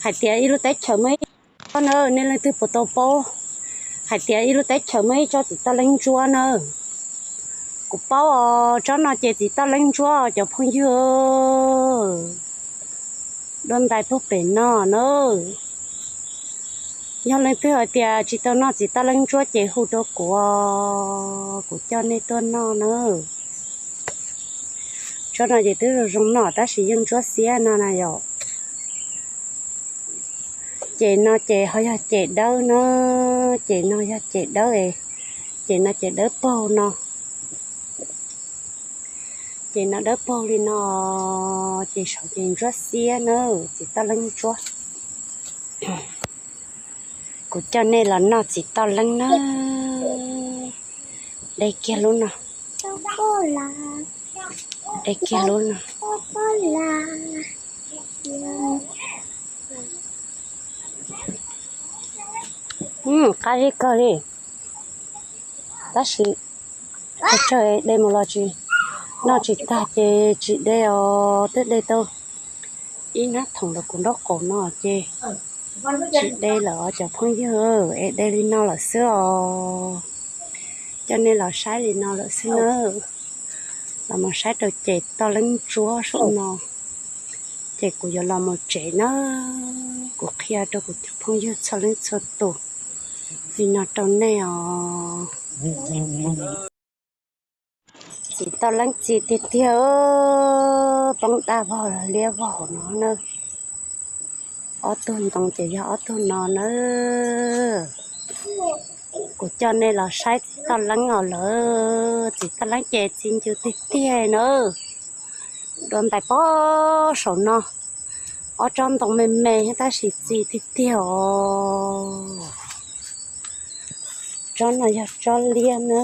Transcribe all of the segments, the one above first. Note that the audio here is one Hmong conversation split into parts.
Hais tias ib lub teb chaws muaj ib tsob na, nej leej twg puas tau paub hais tias ib lub teb chaws muaj ib tsob txiv toj leeb ntsuab na? Kuv paub os, tsob no ces txiv toj leeb ntsuab cov phooj ywg. Dua ntais puag pem no na. Yog leej twg hais tias tsis tau noj txiv toj leeb ntsuab ces hu rau kuv, kuv coj nej tuaj noj na. Tsob no ces twb zoo zoo noj tab sis yeej ntsuab xiab no na yom. Ces no ces ho yog ces dawb na, ces no yog ces dawb, ces no ces dawb paug no. Ces no dawb paug li no, ces saum ces ntsuab xiab na, txiv toj leeb ntsuab. Kuv coj nej los noj txiv toj leeb na. De kiag lub no. De kiag lub no. Qab zib kawg li. Tab sis tsawg tsawg de mus los tsis, noj tsis tag ces tsis de os, twb de tau ib hnab thoom los kuv nraub qaum no ces tsis de lawm os cov phooj ywg, es de li no lawm xwb os. Coj nej los saib li no lawm xwb na. Los mus saib rau ces toj leeb ntsuab saum no, ces kuv yuav los mus tsev na. Kuv qhia rau kuv cov phooj ywg txhua leej txhua tus li no rau nej os. Txiv toj leeb txi tiag tiag, poob daj vog liab vog no na. Ob tug ntoo ces yog ob tug no na. Kuv coj nej los saib txiv toj leeb os lawm, txiv toj leeb ces txi ncw tiag tiag na. Dua ntais pog saum no, ob tsob ntoo me me tab sis txi tiag tiag os. Tsob no yog tsob liab na.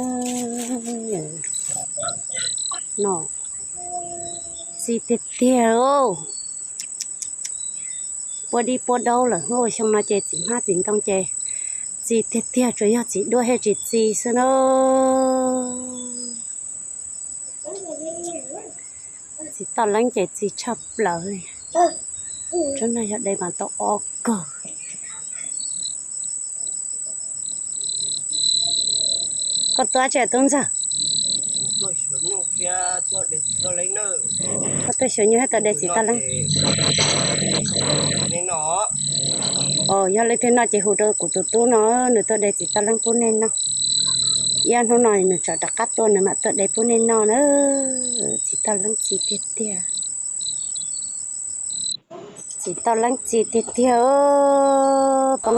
No, txi tiag tiag. Puab dib puab daub lawm, xyoo no ces txiv hmab txiv ntoo ces txi tiag tiag, tsuas yog txiv duaj thiaj tsis txi xwb na. Txiv toj leeb ces txi tshaj plaws li. Tsob no yog de mas tau ob kawg. Koj tuaj tsis tub ntxawg? Koj tuaj xyuas nyuj thiab tuaj de txiv toj leeb? Os, yog leej twg noj ces hu rau kuv tus tub no, nws tuaj de txiv toj leeb pub nej noj. Ib ob hnub no nws tsam rov qab tuaj nws mam tuaj de pub nej noj na. Txiv toj leeb txi tiag tiag. Txiv toj leeb txi tiag tiag, poob